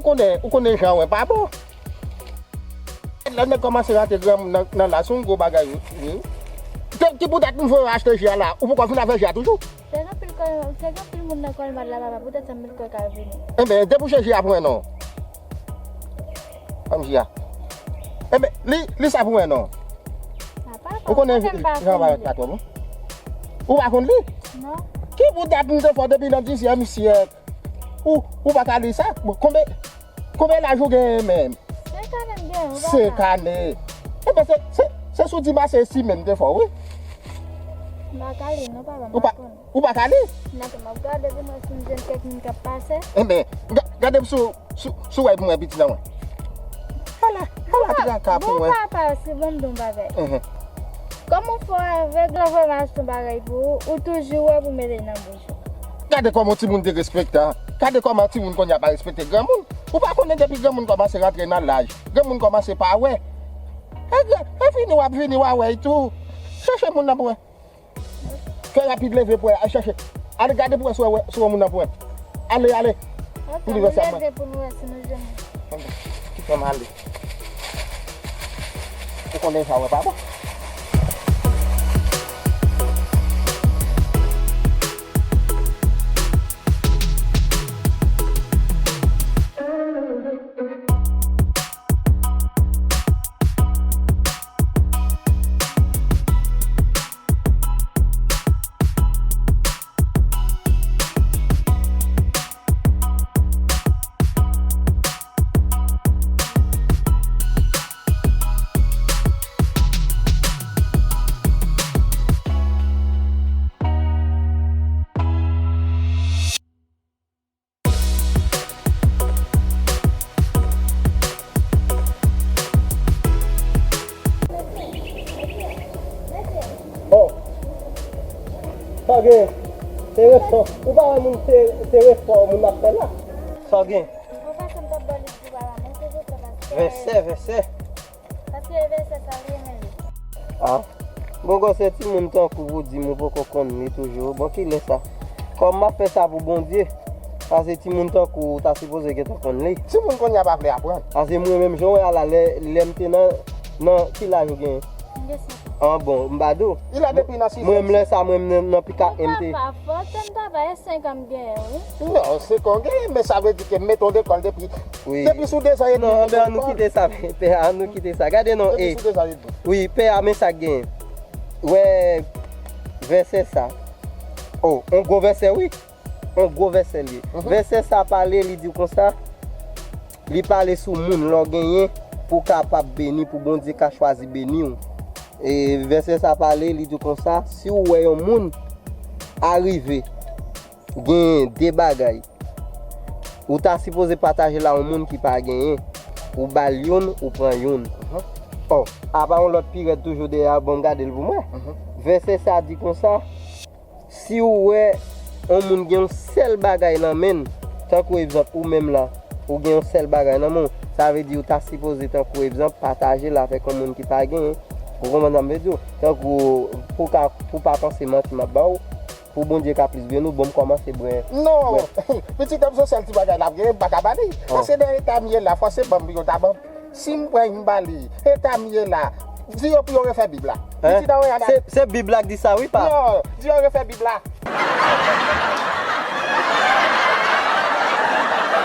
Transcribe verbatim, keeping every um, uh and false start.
Konnen, ou konnen jan wè pa bon. Lè nèg kòmanse rantre granmoun nan, nan laj, se yon gwo bagay, wi. Te, ki poutèt m voye w achte ji a la, ou poko fin avè ji a toujou? Te gen anpil kòl, te gen anpil moun nan kòlmad la, papa, poutèt sa m vin kwè k al vini. Enben, debouche ji a pou mwen non. Ban m ji a. Enben, li, li sa pou mwen non. Papa, ou konnen jan bagay la twò bon? Ou pa konn li? Non. Ki poutèt m te fè w depi nan dizyèm syèk? Ou, ou pa ka li sa? Bon, konbe, konbe laj ou genyen menm? Senk ane m genyen, ou pa ka. Senk ane. Enben, se, se, se sou di m ase esime m te fè w, wi. M pa ka li non, papa, m pa konn. Ou pa ka li? Nan, m ap gade pou mwen si m jwenn kèk moun k ap pase. Enben, ga-, gade sou, sou, sou wè pou mwen piti nan mwen. Ala, ala traka pou mwen. Bon, papa, se bon m di yon bagay. Kòm ou fò avèg, lè fò m achte yon bagay pou ou, ou toujou wè pou mete nan bouch ou. Gade kòman timoun derespektan. Gade kòman timoun kounye a pa respekte granmoun. Ou pa konnen depi granmoun kòmanse rantre nan laj, granmoun kòmanse pa wè. E, e vini w ap vini w a wè tou. Chèche moun nan pou mwen. Fè rapid, leve pou al chèche. Ale gade pou wè si w wè, si w wè moun nan pou wè. Ale, ale. Pou li wè sa mwen. Leve pou nou wè si nou jwenn. Kite m ale. Ou konnen sa wè pa bon. Oh. Sa gen? Se refò. Ou pa wè moun se, se refò moun ap fè la? Sa gen? Vèsè, vèsè. Paske e vèsè sa l renmen li. Ah. Bon, gwo se timoun tankou w di m ou poko konn li toujou. Bon, kilè sa? Kòm m ap fè sa pou Bondye, paske timoun tankou w ta sipoze gentan konn li. Timoun kounye a pa vle aprann. Paske mwen menm jan w wè a la, lè, lè m te nan, nan ki laj ou genyen? M gen senk an. Ah bon, m pa di w. Li la depi nan sizèm. Mwen menm lè sa, mwen menm nan, nan pika M te. Papa, fò tann papa, e senk an m genyen, wi. Non, senk an w genyen, men sa vle di ke m mete w lekòl depi Wi. Depi sou dezan edmi. Non, anben, ann nou kite sa, pè, ann nou kite sa. Gade non, depi sou dezan edmi. Wi, pè a, men sa k genyen. Wè, vèsè sa. Oh, on gwo vèsè, wi. On gwo vèsè li ye. Vèsè sa pale, li di w konsa, li pale sou moun lè w genyen pou w kapab beni, pou Bondye ka chwazi beni w. E vèsè sa pale, li di w konsa, si w wè yon moun arive, Genyen de bagay. Ou ta sipoze pataje l a yon moun ki pa genyen. Ou ba l youn, ou pran youn. Oh, apa yon lòt pi rèd toujou dèyè a, bon, m gade l pou mwen. Vèsè sa di konsa, si w wè yon moun gen yon sèl bagay nan men l, tankou egzanp ou menm la, ou gen yon sèl bagay nan men w, sa vle di ou ta sipoze tankou egzanp pataje l avèk yon moun ki pa genyen. Ou konprann sa m vle di w? Tankou pou ka, pou pa panse manti m ap ba w. Pou Bondye ka plis beni w, bon, m kòmanse bwè. Non, pitit an m se sèl ti bagay l ap genyen, m pa ka ba li. Paske nan eta m ye la, fòseman m yo ta ban m. Si m pran m ba li, eta m ye la, di yo pou yo refè Bib la. Pitit an wè. Se, se Bib la k di sa, wi, pa. Non, di yo refè Bib la.